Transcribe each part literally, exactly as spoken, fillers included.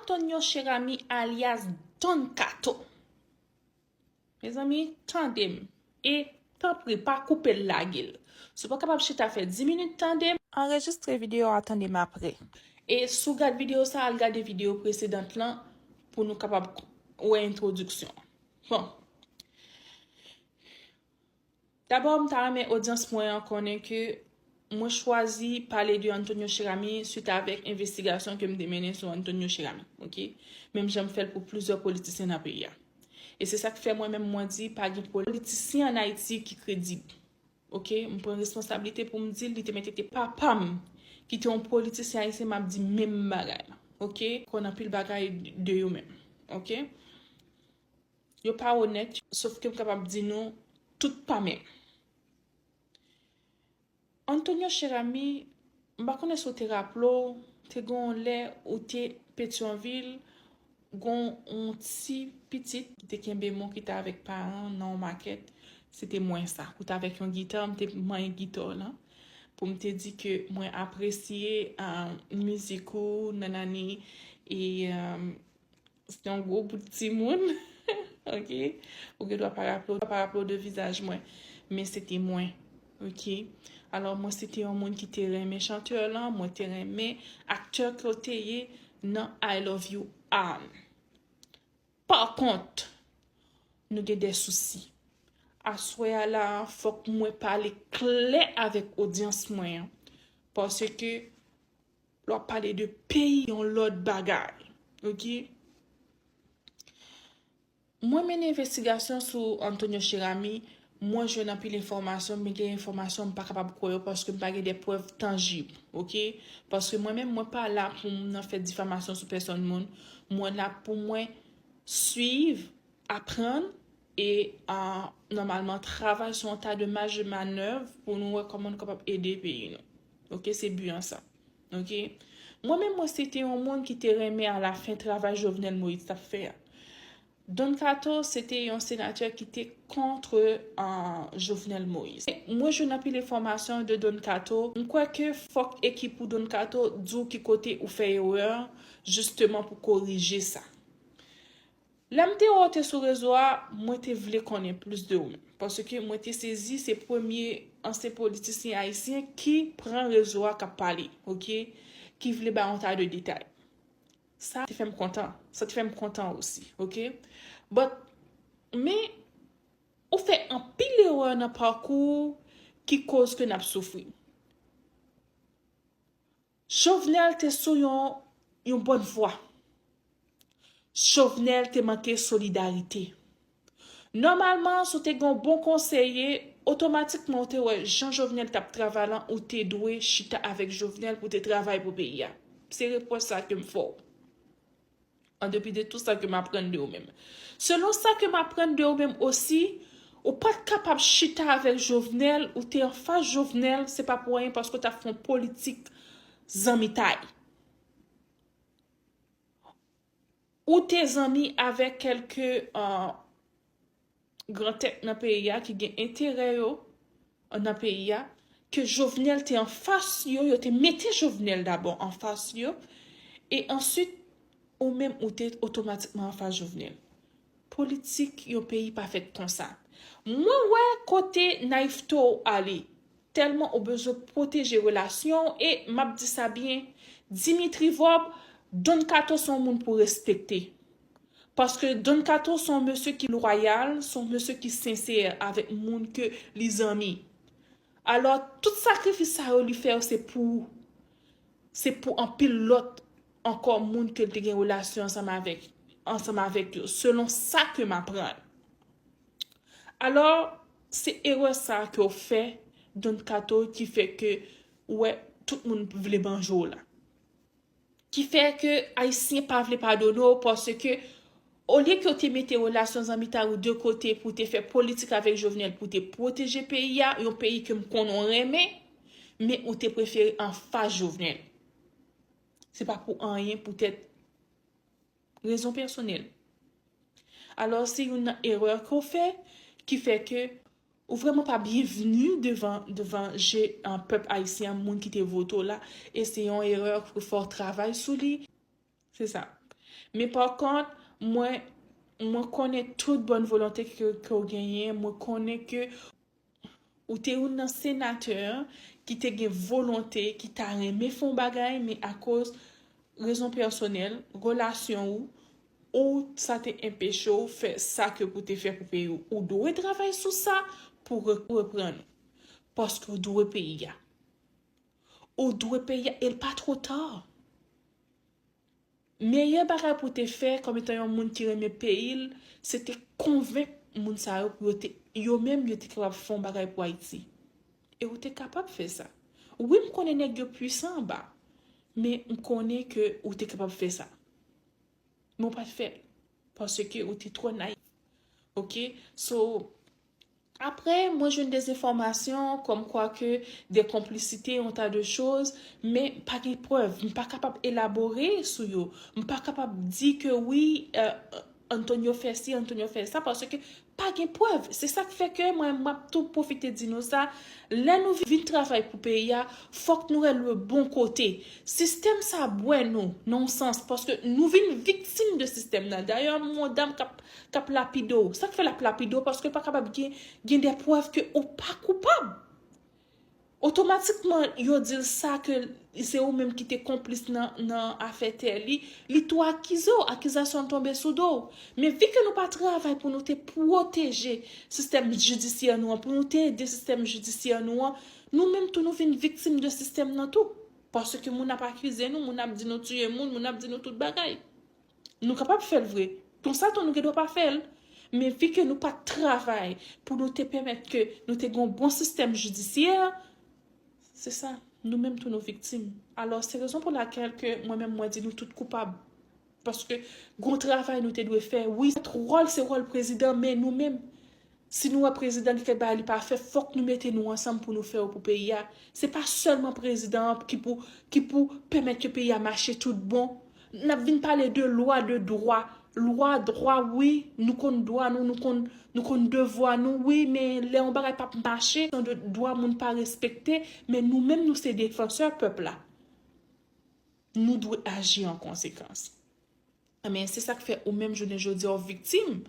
Antonio Cheramy alyas Don Kato. Mezanmi, tande m. E tanpri, pa koupe l, lage l. Si w pa kapab chita fè dis minit, tande m. Anrejistre videyo a, tande m apre. E si w gad videyo sa, al gade videyo presedan lan pou nou kapab wè entwodiksyon. Bon. Dabò, m ta renmen odyans mwen an konnen ke mwen chwazi pale de Antonio Cheramy swit avèk envestigasyon ke m te mennen sou Antonio Cheramy, oke? Menm jan m fè l pou plizyè politisyen nan peyi a. E se sa k fè mwen menm mwen di pa gen politisyen ann Ayiti ki kredib. Oke? M pran responsablite pou m di l, li te mete te papa m ki te yon politisyen ayisyen, m ap di menm bagay la. Oke? Konn anpil bagay de yo menm. Oke? Yo pa onèt, sof ke m kapab di nou, tout pa menm. Antonio Cheramy, m pa konnen si w te raple w, te gen yon lè ou te Petyonvil, gen yon ti pitit ki te kenbe m, ki te avèk paran nan yon makèt. Se te mwen sa. Ou te avèk yon gita, m te manyen gita w lan pou m te di ke mwen apresye, ah, mizik ou, nanani, e, ah, se te yon gwo bout timoun, oke? Ou gen dwa pa raple w, pa raple w de vizaj mwen, men se te mwen, oke? Alò, mwen se te yon moun ki te renmen chantè lan, mwen te renmen aktè ke w te ye nan I Love You Ann. Pa kont, nou gen de sousi. Aswè a la, fòk mwen pale klè avèk odyans mwen an, paske lè w ap pale de peyi, yon lòt bagay, oke? Mwen mennen envestigasyon sou Antonio Cheramy, mwen jwenn anpil enfòmasyon, men gen enfòmasyon m pa kapab kwè yo paske m pa gen de prèv tanjib, oke? Paske mwen menm, mwen pa la pou m nan fè difamasyon sou pèsòn moun. Mwen la pou mwen swiv, aprann e, ah, nòmalman travay sou yon ta de maj de manèv pou nou wè kòman nou kapab ede peyi nou. Oke, se bi an sa. Oke? Mwen menm, mwen se te yon moun ki te renmen alafen travay Jovenel Moïse t ap fè a. Don Kato se te yon senatè ki te kont, ah, Jovenel Moïse. Mwen jwenn anpil enfòmasyon de Don Kato. M kwè ke fòk ekip ou Don Kato di w ki kote ou fè erè, jisteman pou korije sa. Lè m te wè w te sou rezo a, mwen te vle konnen plis de ou menm. Paske mwen te sezi, se premye ansyen politisyen ayisyen ki pran rezo a k ap pale, oke? Ki vle bay yon ta de detay. Sa te fè m kontan. Sa te fè m kontan osi, oke? But, men, ou fè anpil erè nan pakou w ki koz ke n ap soufri. Jovenel te sou yon, yon bòn vwa. Jovenel te manke solidarite. Nòmalman, si w te gen yon bon konseye, otomatikman ou te wè jan Jovenel t ap travay lan, ou te dwe chita avèk Jovenel pou te travay pou peyi a. Se repwòch sa ke m fè w. An depi de tout sa ke m aprann de ou menm. Selon sa ke m aprann de ou menm osi, ou pa t kapab chita avèk Jovenel, ou te anfas Jovenel, se pa pou anyen paske w t ap fè yon politik zanmitay. Ou te zanmi avèk kèlke, ah, grantèt nan peyi a ki gen enterè yo nan peyi a, ke Jovenel te anfas yo, yo te mete Jovenel dabò anfas yo, e answit, ou menm ou te otomatikman anfas Jovenel. Politik yon peyi pa fèt konsa. Mwen wè kote nayivte w ale. Tèlman ou bezwen pwoteje relasyon w, e m ap di sa byen, Dimitri Vorbe, Don Kato se yon moun pou respekte. Paske Don Kato se yon mesye ki lwayal, se yon mesye ki sensè avèk moun ke li zanmi. Alò, tout sakrifis sa yo li fè yo, se pou, se pou anpil lòt ankò moun ke l te gen relasyon ansanm avèk, ansanm avèk yo, selon sa ke m aprann. Alò, se erè sa ke w fè, Don Kato, ki fè ke ou wè tout moun vle manje w la. Ki fè ke Ayisyen pa vle padone w, paske olye ke w te mete relasyon zanmitay ou de kote pou te fè politik avèk Jovenel, pou te pwoteje peyi a, yon peyi ke m konnen w renmen, men ou te prefere anfas Jovenel. Se pa pou anyen, poutèt rezon pèsonèl. Alò, se youn nan erè ke w fè ki fè ke ou vrèman pa byenvni devan, devan je, ah, pèp ayisyen an, moun ki te vote w la, e se yon erè ke fò w travay sou li. Se sa. Men pa kont, mwen, mwen konnen tout bòn volonte ke, ke w genyen, mwen konnen ke ou te youn nan senatè ki te gen volonte, ki ta renmen fè yon bagay, men akoz rezon pèsonèl, relasyon ou, ou sa te enpeche w fè sa ke pou te fè pou peyi w. Ou dwe travay sou sa pou re-, reprann ou. Paske ou dwe peyi a. Ou dwe peyi a, e l pa twò ta. Meyè bagay pou te fè, kòm etan yon moun ki renmen peyi l, se te konvenk moun sa yo pou yo te, yo menm, yo te kapab fè yon bagay pou Ayiti. E ou te kapab fè sa. Wi, m konnen nèg yo pwisan anba, men m konnen ke ou te kapab fè sa. Men ou pa t fè l, paske ou te twò nayif. Oke? So, apre, mwen jwenn de enfòmasyon kòmkwa ke de konplisite, yon ta de choz, men pa gen prèv. M pa kapab elabore sou yo. M pa kapab di ke wi, euh, Antonio fè si, Antonio fè sa, paske pa gen prèv. Se sa k fè ke mwen, m ap tou pwofite di nou sa. Lè nou vin travay pou peyi a, fòk nou wè le bon kote. Sistèm sa bwè nou, nan yon sans, paske nou vin viktim de sistèm nan. Dayè, yon dam k ap, k ap lapide w. Sa k fè l ap lapide w? Paske pa kapab gen, gen de prèv ke ou pa koupab. Otomatikman, yo di l sa ke se ou menm ki te konplis nan, nan afè tè li. Li tou akize w, akizasyon an tonbe sou do w. Men vi ke nou pa travay pou nou te pwoteje sistèm jidisyè nou an, pou nou te ede sistèm jidisyè nou an, nou menm tou nou vin viktim de sistèm nan tou. Paske moun ap akize nou, moun ap di nou tiye moun, moun ap di nou tout bagay. Nou kapab fè l vre. Konsa tou nou gen dwa pa fè l. Men vi ke nou pa t travay pou nou te pèmèt ke nou te gen yon bon sistèm jidisyè, se sa, nou menm tou nou viktim. Alò, se rezon pou lakèl ke mwen menm mwen di nou tout koupab. Paske gon travay nou te dwe fè. Wi, wòl se wòl prezidan, men nou menm, si nou wè prezidan gen kèk bagay li pa fè, fòk nou mete nou ansanm pou nou fè yo pou peyi a. Se pa sèlman prezidan an ki pou, ki pou pèmèt ke peyi a mache tout bon. N ap vin pale de lwa, de dwa. Lwa, dwa, wi, nou konn dwa nou, nou konn, nou konn devwa nou, wi, men lè yon bagay p ap mache, de dwa moun pa respekte, men nou menm nou se defansè pèp la. Nou dwe aji an konsekans. Men se sa k fè ou menm jounen jodi a w viktim,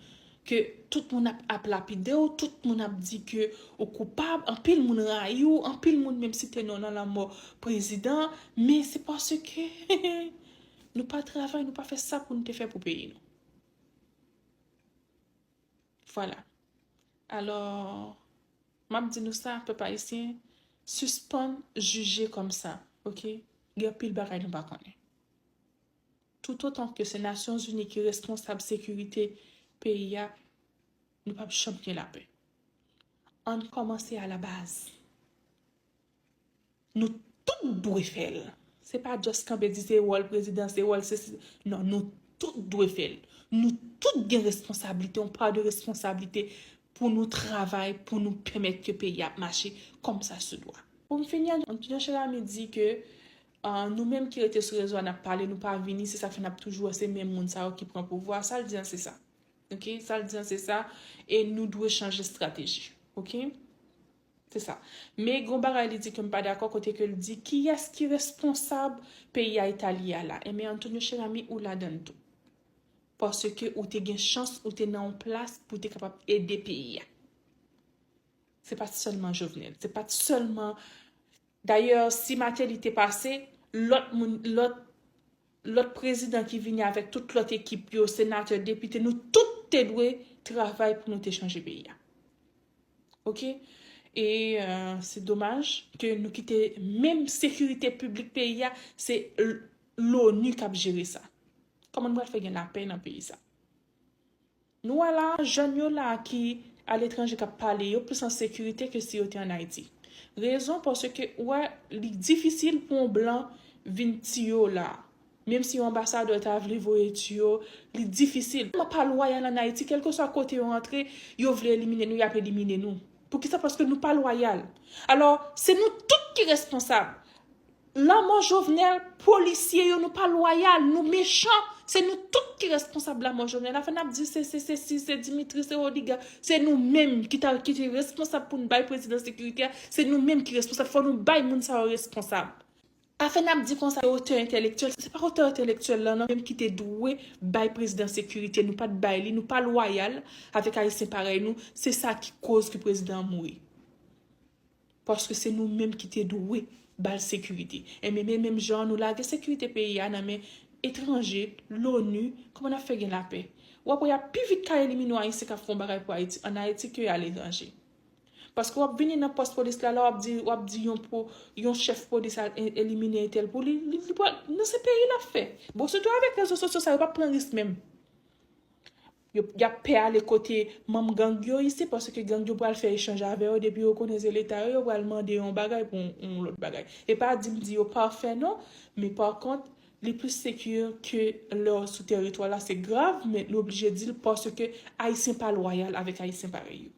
ke tout moun ap, ap lapide w, tout moun ap di ke ou koupab, anpil moun rayi w, anpil moun menm site non w nan lanmò prezidan, men se paske nou pa travay, nou pa fè sa pou nou te fè pou peyi nou. Vwala. Alò, m ap di nou sa, pèp ayisyen, sispann jije kòmsa, oke? Gen anpil bagay nou pa konnen. Toutotan ke se Nasyonzini ki responsab sekirite peyi a, nou p ap janm gen lapè. Ann kòmanse a la baz. Nou tout dwe fè l. Se pa just kanpe di se wòl prezidan, se wòl se, se, non, nou tout dwe fè l. Nou tout gen responsablite, yon pa de responsablite pou nou travay, pou nou pèmèt ke peyi a ap mache kòmsa se dwa. Pou m fini, Antonio Cheramy di ke, ah, nou menm ki rete sou rezo a, n ap pale, nou pa vini, se sa k fè n ap toujou wè se menm moun sa yo ki pran pouvwa. Sa l di an, se sa. Oke? Sa l di an, se sa. E nou dwe chanje estrateji. Oke? Se sa. Men gon bagay li di ke m pa dakò, kote ke l di, kiyès ki responsab peyi a eta li ye a la? Enben, Antonio Cheramy, ou ladan l tou. Paske ou te gen chans, ou te nan yon plas pou te kapab ede peyi a. Se pa t sèlman Jovenel, se pa t sèlman, dayè, si Martelly te pase, lòt moun, lòt, lòt prezidan ki vini avèk tout lòt ekip yo, senatè, depite, nou tout te dwe travay pou nou te chanje peyi a. Oke? E, euh, se domaj ke nou kite menm sekirite piblik peyi a, se l-, l'ONU k ap jere sa. Kòman nou pral fè gen lapè nan peyi sa? Nou wè la, jèn yo la ki aletranje k ap pale, yo plis an sekirite ke si yo te ann Ayiti. Rezon, paske ou wè, li difisil pou yon blan vin tiye w la. Menm si yon anbasadè ta vle voye tiye w, li difisil. Nou pa lwayal ann Ayiti, kèlkeswa kote yo antre, yo vle elimine nou, y ap elimine nou. Poukisa? Paske nou pa lwayal. Alò, se nou tout ki responsab. Lanmò Jovenel, polisye yo, nou pa lwayal, nou mechan. Se nou tout ki responsab lanmò Jovenel. Afè n ap di se, se, se, si, se Dimitri, se Rodiga. Se nou menm ki ta, ki te responsab pou n bay prezidan sekirite a. Se nou menm ki responsab. Fò nou bay moun sa yo responsab. Afè n ap di konsa otè entèlektyèl, se pa otè entèlektyèl lan non menm ki te dwe bay prezidan sekirite, nou pa t bay li, nou pa lwayal avèk ayisyen parèy nou, se sa ki koz ke prezidan an mouri. Paske se nou menm ki te dwe ba l sekirite. Enben, men menm jan nou lage sekirite peyi a nan men etranje, loni, kòman n ap fè gen lapè? W ap wè y ap pi vit ka elimine yon ayisyen k ap fè yon bagay pou Ayiti, ann Ayiti ke aletranje. Paske w ap vini nan pòs polis la, la w ap di, w ap di yon po, yon chèf polis al e- elimine entèl pou li, li, li pral, non se peyi l ap fè. Bon, sitou avèk rezo sosyo sa, yo p ap pran risk menm. Yo, y ap pè ale kote manm gang yo isi, paske gang yo pral fè echanj avè yo, depi yo konnen se leta yo, yo pral mande yon bagay pou yon, yon lòt bagay. E pa di m di yo pafè non, men pa kont, li plis sekir ke lè w sou teritwa la, se grav, men nou oblije di l paske ayisyen pa lwayal avèk ayisyen parèy yo.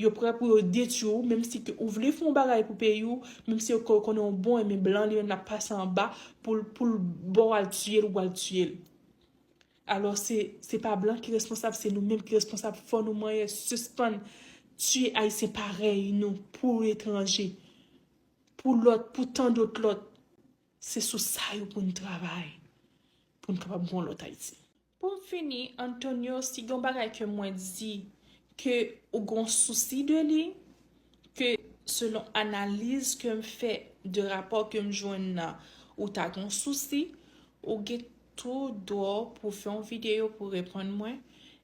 Yo prè pou yo detwi w, menm si ke ou vle fè yon bagay pou peyi w, menm si yo konnen w bon, enben blan li menm l ap pase anba pou l, pou l ba w al tiye l, ou al tiye l. Alò, se, se pa blan ki responsab, se nou menm ki responsab. Fò nou manyen sispann tiye ayisyen parèy nou pou etranje, pou lòt, pou tan dòt lòt. Se sou sa yo pou n travay, pou n kapab gen yon lòt Ayiti. Pou m fini, Antonio, si gen yon bagay ke mwen di ke ou gen yon sousi de li, ke selon analiz ke m fè de rapò ke m jwenn nan, ou ta gen yon sousi, ou gen tou dwa pou fè yon videyo pou reponn mwen,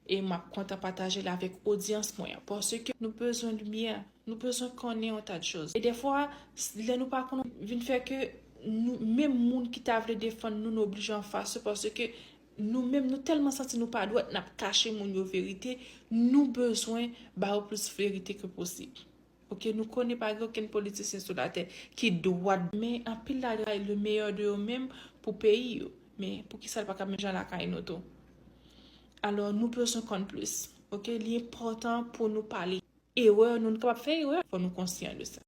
e m ap kontan pataje l avèk odyans mwen an, paske nou bezwen limyè, nou bezwen konnen yon ta de choz. E dèfwa, lè nou pa konn, vin fè ke nou, menm moun ki ta vle defann nou, nou oblije anfas yo, paske nou menm, nou tèlman santi nou pa dwèt, n ap kache moun yo verite, nou bezwen ba yo plis verite ke posib. Oke, nou konnen pa gen okenn politisyen sou latè ki dwat, men anpil la travay le meilleur de yo menm pou peyi yo. Men poukisa l pa ka menm jan lakay nou tou? Alò, nou bezwen konn plis. Oke, li enpòtan pou nou pale. Erè, nou, nou kapab fè erè, fò nou konsyan de sa.